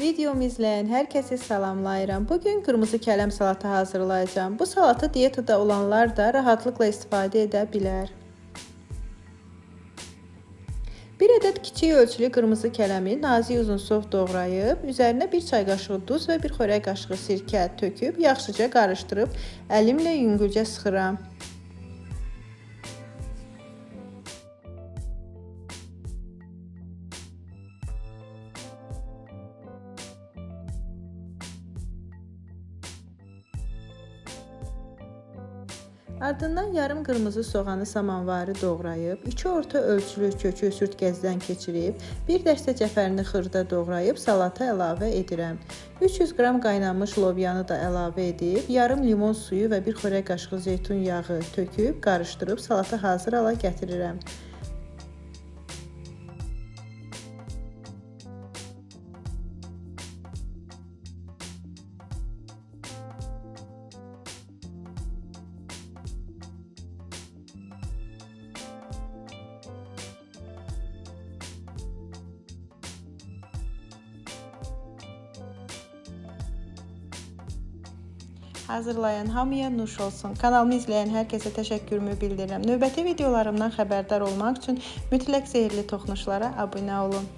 Videomu izleyen herkese salamlayıram. Bugün qırmızı kələm salatı hazırlayacağım. Bu salatı dietada olanlar da rahatlıkla istifadə edə bilər. Bir ədəd kiçik ölçülü qırmızı kələmi nazik uzunsov doğrayıb, üzərinə bir çay qaşığı duz və bir xörək qaşığı sirkə töküb, yaxşıca qarışdırıb əlimlə yüngülcə sıxıram. Ardından yarım qırmızı soğanı samanvari doğrayıb, 2 orta ölçülü kökü sürtkəzdən keçirib, bir dəstə cəfərini xırda doğrayıb salata əlavə edirəm. 300 qram qaynanmış lobyanı da əlavə edib, yarım limon suyu və bir xörək qaşığı zeytun yağı töküb, qarışdırıb salata hazır hala gətirirəm. Hazırlayan hamıya nuş olsun. Kanalımı izleyen herkese təşəkkürümü bildirirəm. Növbəti videolarımdan xəbərdar olmaq üçün mütləq Zehirli Toxunuşlara abunə olun.